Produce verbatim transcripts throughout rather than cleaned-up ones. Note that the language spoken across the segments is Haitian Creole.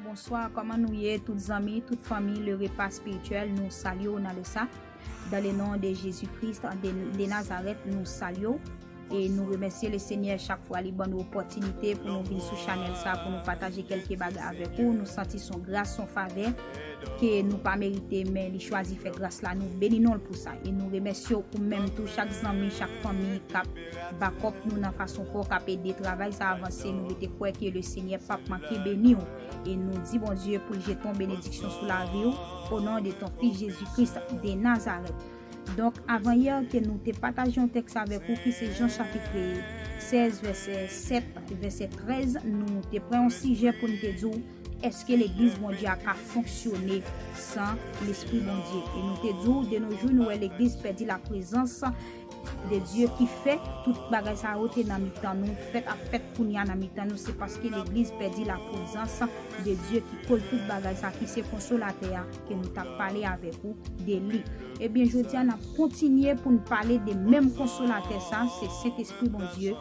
Bonswa, kòman nou ye, tout zanmi, tout fanmi, le repa espirityèl, nou salye w nan le sa. Dans le nom de Jésus-Christ de, de Nazareth, nou salye w. E nou remèsye le Senyè chak fwa li ban nou opòtinite pou nou vin sou chanèl sa, pou nou pataje kèlke bagay avèk ou. Nou santi son gras, son favè, ke nou pa merite, men li chwazi fè gras la. Nou beni non l pou sa. E nou remèsye w ou menm tou, chak zanmi, chak fanmi k ap bakòp nou nan fason pa w, k ap ede travay sa avanse. Nou rete kwè ke le Senyè p ap manke beni w. E nou di Bondye pou l jete yon benediksyon sou lavi w, o non de ton Fis Jezi Kris de Nazarèt. Donk, avan yè ke nou te pataje yon tèks avèk ou ki se Jan chapit sèz, vèsè sèt, vèsè trèz, nou te pran yon sijè pou n te di w, èske legliz Bondye a ka fonksyone san Lespri Bondye? E nou te di w, de nos jours, nou wè legliz pèdi laprezans de Dye ki fè tout bagay sa yo te nan mitan nou, fèt ap fèt kounye a nan mitan nou, se paske legliz pèdi laprezans de Dye ki koz tout bagay sa ki se Konsolatè a ke nou t ap pale avèk ou de li. Ebyen, jodi a, n ap kontinye pou n pale de menm Konsolatè sa, se Sentespri Bondye.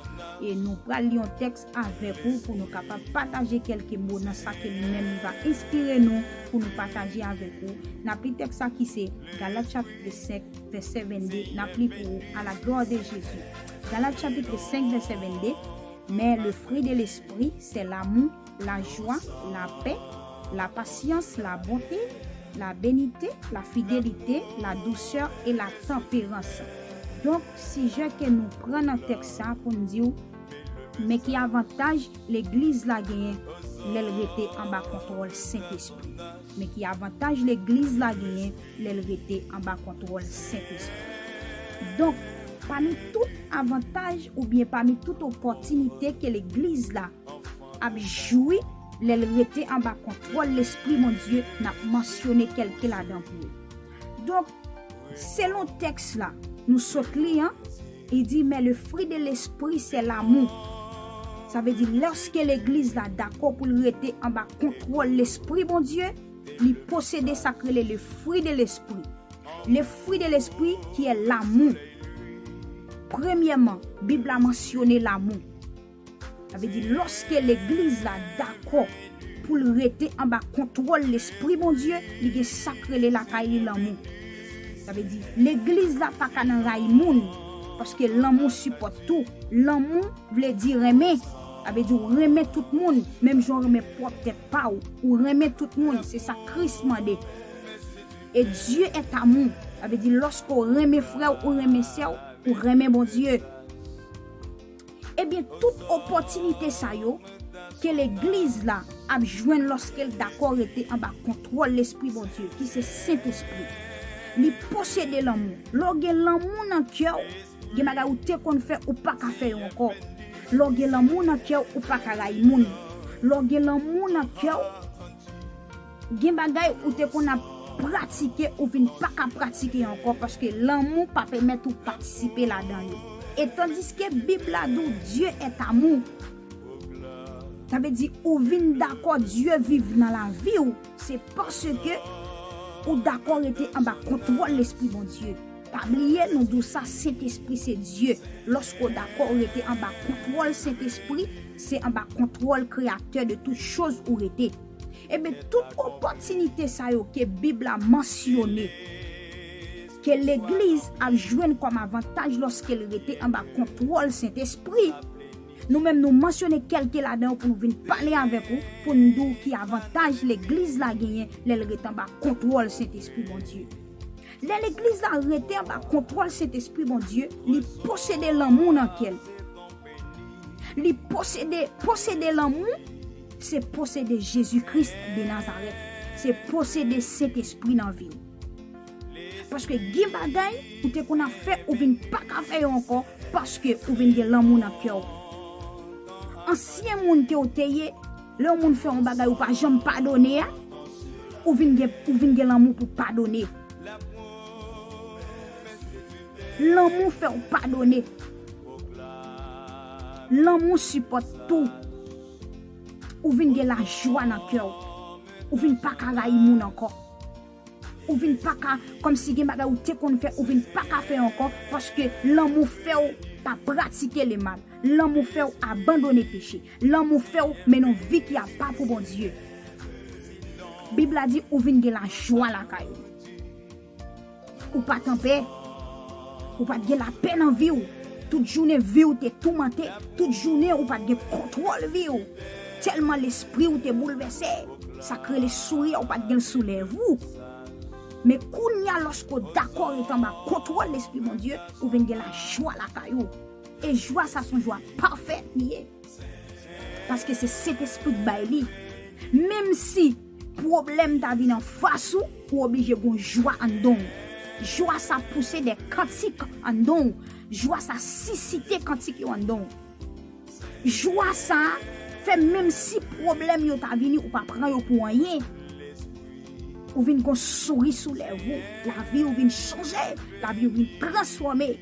E nou pral li yon tèks avèk ou pou nou kapab pataje kèlke mo nan sa ke li menm li va enspire nou pou nou pataje avèk ou. N ap li tèks sa ki se Galat chapit senk, vèsè vennde, n ap li pou ou, à la gloire de Jésus. Galat chapit senk, vèsè vennde, mais le fruit de l'esprit, c'est l'amour, la joie, la paix, la patience, la bonté, la bénité, la fidélité, la douceur et la tempérance. Donk, sijè ke nou pran nan tèks sa pou n di w, men ki avantaj legliz la genyen lè l rete anba kontwòl Sentespri? Men ki avantaj legliz la genyen lè l rete anba kontwòl Sentespri? Donk, pami tout avantaj oubyen pami tout opòtinite ke legliz la ap jwi lè l rete anba kontwòl Lespri Bondye, n ap mansyone kèlke ladan pou yo. Donk, selon tèks la, nou sot li an, li di, mais le fruit de l'esprit, c'est l'amour. Sa vle di, lòske legliz la dakò pou l rete anba kontwòl Lespri Bondye, li posede sa k rele le fruit de l'esprit. Le fruit de l'esprit qui est l'amour. Premyèman, Bib la mansyone lanmou. Sa vle di, lòske legliz la dakò pou l rete anba kontwòl Lespri Bondye, li gen sa k rele lakay li lanmou. Sa vle di, legliz la pa ka nan ray moun, paske lanmou sipòte tou. Lanmou vle di renmen. Sa vle di, ou renmen tout moun, menm jan w renmen pwòp tèt pa w. Ou renmen tout moun, se sa Kris mande. Et Dieu est amour. Sa vle di, lòske w renmen frè w, ou renmen sè w, ou renmen Bondye. Ebyen, tout opòtinite sa yo ke legliz la ap jwenn lòske l dakò rete anba kontwòl Lespri Bondye, ki se Sentespri. Li posede lanmou. Lè w gen lanmou nan kè w, gen bagay ou te konn fè, ou pa ka fè yo ankò. Lè w gen lanmou nan kè w, ou pa ka rayi moun. Lè w gen lanmou nan kè w, gen bagay ou te konn ap pratike, ou vin pa ka pratike ankò, paske lanmou pa pèmèt ou patisipe ladan yo. E tandiske Bib la di w, Dieu est amour. Sa vle di, ou vin dakò Dye viv nan lavi w, se paske ou dakò rete anba kontwòl Lespri Bondye. Pa bliye, nou di w sa, Sentespri se Dye. Lòske w dakò rete anba kontwòl Sentespri, se anba kontwòl Kreyatè de tout choz ou rete. Ebyen, tout opòtinite sa yo ke Bib la mansyone, ke legliz ap jwenn kòm avantaj lòske l rete anba kontwòl Sentespri, nou menm nou mansyone kèlke ladan yo pou nou vin pale avèk ou, pou n di w ki avantaj legliz la genyen lè l rete anba kontwòl Sentespri Bondye. Lè legliz la rete anba kontwòl Sentespri Bondye, li posede lanmou nan kè l. Li posede, posede lanmou, se posede Jezi Kris de Nazarèt. Se posede Sentespri nan vi w. Paske gen bagay ou te konn ap fè, ou vin pa ka fè yo ankò, paske ou vin gen lanmou nan kè w. Ansyen moun ke w te ye, lè yon moun fè yon bagay ou pa janm padone a, ou vin gen, ou vin gen lanmou pou padone. Lanmou fè w padone. Lanmou sipòte tou. Ou vin gen lajwa nan kè w. Ou vin pa ka rayi moun ankò. Ou vin pa ka, kòmsi gen bagay ou te konn fè, ou vin pa ka fè ankò, paske lanmou fè w pa pratike lemal. Lanmou fè w abandone peche. Lanmou fè w mennen yon vi ki apa pou Bondye. Bib la di ou vin gen lajwa lakay ou. Ou pa t anpè. Ou pa t gen lapè nan vi w. Tout jounen vi w te toumante. Tout jounen ou pa t gen kontwòl vi w. Tèlman lespri w te boulvèse. Sa k rele souri a, ou pa t gen l sou lèv ou. Men kounye a, lòske w dakò rete anba kontwòl Lespri Bondye, ou vin gen lajwa lakay ou. E jwa sa se yon jwa pafè li ye. Paske se Sentespri k bay li. Menm si pwoblèm ta vin anfas ou, ou oblije gon jwa anndan w. Jwa sa pouse de kantik anndan w. Jwa sa sisite kantik yo anndan w. Jwa sa fè menm si pwoblèm yo ta vini, ou pa pran yo pou anyen. Ou vin gon souri sou lèv ou. Lavi ou vin chanje. Lavi ou vin transfòme.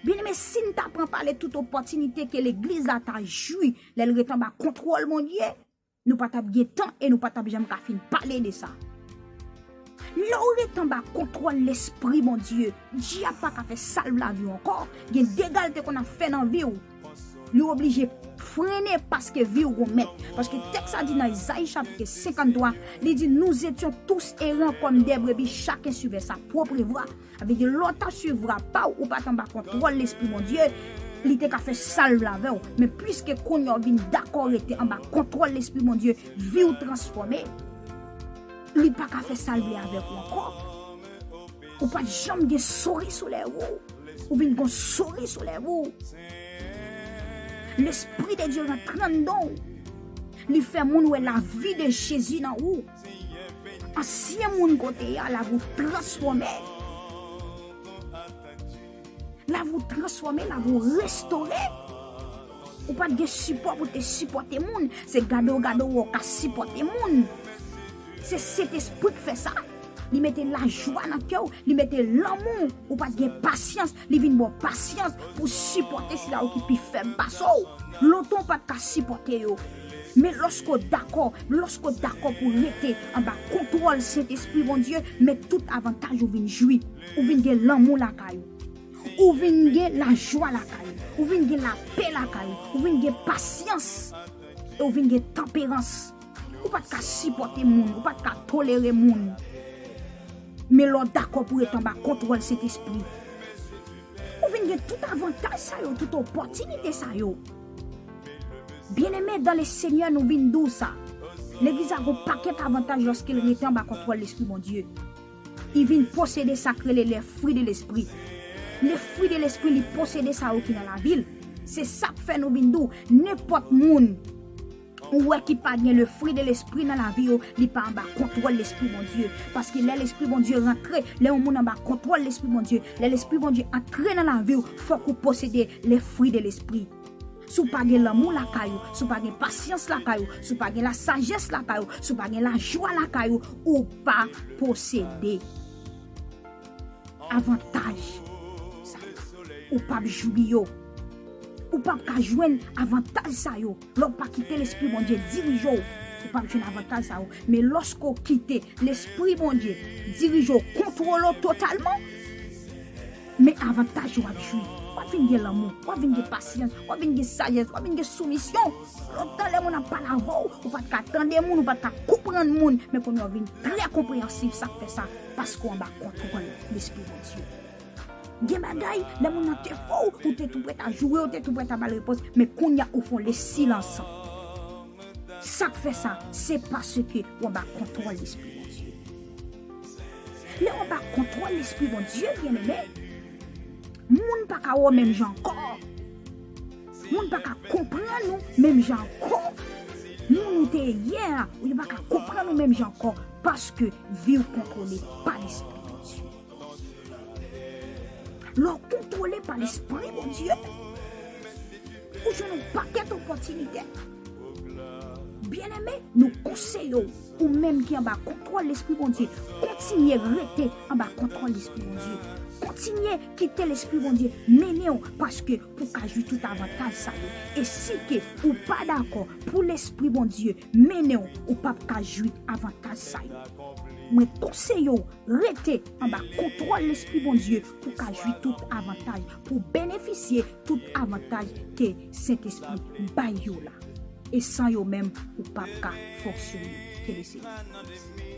Byeneme, si n ta pran pale tout opòtinite ke legliz la ta jwi lè l ret anba kontwòl Bondye, nou pa t ap gen tan e nou pa t ap janm ka fin pale de sa. Lè w ret anba kontwòl Lespri Bondye, dyab pa ka fè sa l vle avè w ankò. Gen dega l te konn ap fè nan vi w. Li oblije frennen paske vi w gon mèt. Paske tèks la di nan Ezayi chapit senkanntwa, li di, nous étions tous errants comme des brebis, chacun suivait sa propre voie. Sa vle di, lè w t ap swiv vwa pa w, ou pa t anba kontwòl Lespri Bondye, li te ka fè sa l vle avè w. Men piske kounye a w vin dakò rete anba kontwòl Lespri Bondye, vi w transfòme. Li pa ka fè sa l vle avèk ou ankò. Ou pa t janm gen souri sou lèv ou. Ou vin gon souri sou lèv ou. Lespri de Dye rantre anndan w. Li fè moun wè lavi de Jezi nan ou. Ansyen moun kote a, lavi w transfòme. Lavi w transfòme, lavi w restore. Ou pa t gen sipò pou te sipòte moun. Se gade w gade w wè w ka sipòte moun. Se Sentespri k fè sa. Li mete lajwa nan kè w, li mete lanmou. Ou pa t gen pasyans, li vin ba w pasyans pou sipòte sila yo ki pi fèb pase w. Lontan w pa t ka sipòte yo. Men lòske w dakò, lòske w dakò pou rete anba kontwòl Sentespri Bondye, men tout avantaj ou vin jwi. Ou vin gen lanmou lakay ou. Ou vin gen lajwa lakay ou. Ou vin gen lapè lakay ou. Ou vin gen pasyans. E ou vin gen tanperans. Ou pa t ka sipòte moun. Ou pa t ka tolere moun. Men lè w dakò pou rete anba kontwòl Sentespri, ou vin gen tout avantaj sa yo, tout opòtinite sa yo. Byeneme, dans le Seigneur, nou vin di w sa. Legliz la gon pakèt avantaj lòske l rete anba kontwòl Lespri Bondye. Li vin posede sa k rele les fruits de l'esprit. Les fruits de l'esprit, li posede sa yo ki nan lavi l. Se sa k fè nou vin di w, nenpòt moun ou wè ki pa gen le fruit de l'esprit nan lavi yo, li pa anba kontwòl Lespri Bondye. Paske lè Lespri Bondye rantre, lè yon moun anba kontwòl Lespri Bondye, lè Lespri Bondye antre nan lavi w, fòk ou posede les fruits de l'esprit. Si w pa gen lanmou lakay ou, si w pa gen pasyans lakay ou, si w pa gen lasajès lakay ou, si w pa gen lajwa lakay ou, ou pa posede avantaj sa yo. Ou p ap jwi yo. Ou p ap ka jwenn avantaj sa yo. Lè w pa kite Lespri Bondye dirije w, ou p ap jwenn avantaj sa yo. Men lòske w kite Lespri Bondye dirije w, kontwole w totalman, men avantaj w ap jwi. W ap vin gen lanmou, w ap vin gen pasyans, w ap vin gen sajès, w ap vin gen soumisyon. Lontan lè moun ap pale avè w, ou pa t ka tande moun, ou pa t ka konprann moun, men kounye a w vin trè konpreyansif. Sa k fè sa? Paske w anba kontwòl Lespri Bondye. Gen bagay, lè moun nan te fè w, ou te tou prèt a joure, ou te tou prèt a ba l repons, men kounye a ou fè w le silans. Sa k fè sa? Se paske w anba kontwòl Lespri Bondye. Lè w anba kontwòl Lespri Bondye, byeneme, moun pa ka wè w menm jan ankò. Moun pa ka konprann ou menm jan ankò. Moun ou te ye yè a, ou pa ka konprann ou menm jan ankò, paske vi w kontwole pa Lespri Bondye. Lè w kontwole pa Lespri Bondye, ou jwenn yon pakèt opòtinite. Byeneme, nou konseye w, ou menm ki anba kontwòl Lespri Bondye, kontinye rete anba kontwòl Lespri Bondye. Kontinye kite Lespri Bondye mennen w, paske pou w ka jwi tout avantaj sa yo. E si ke ou pa dakò pou Lespri Bondye mennen w, ou p ap ka jwi avantaj sa yo. Mwen konseye w rete anba kontwòl Lespri Bondye pou w ka jwi tout avantaj, pou w benefisye tout avantaj ke Sentespri bay yo la. E san yo menm, ou p ap ka fonksyone. Ke Lesenyè beni w.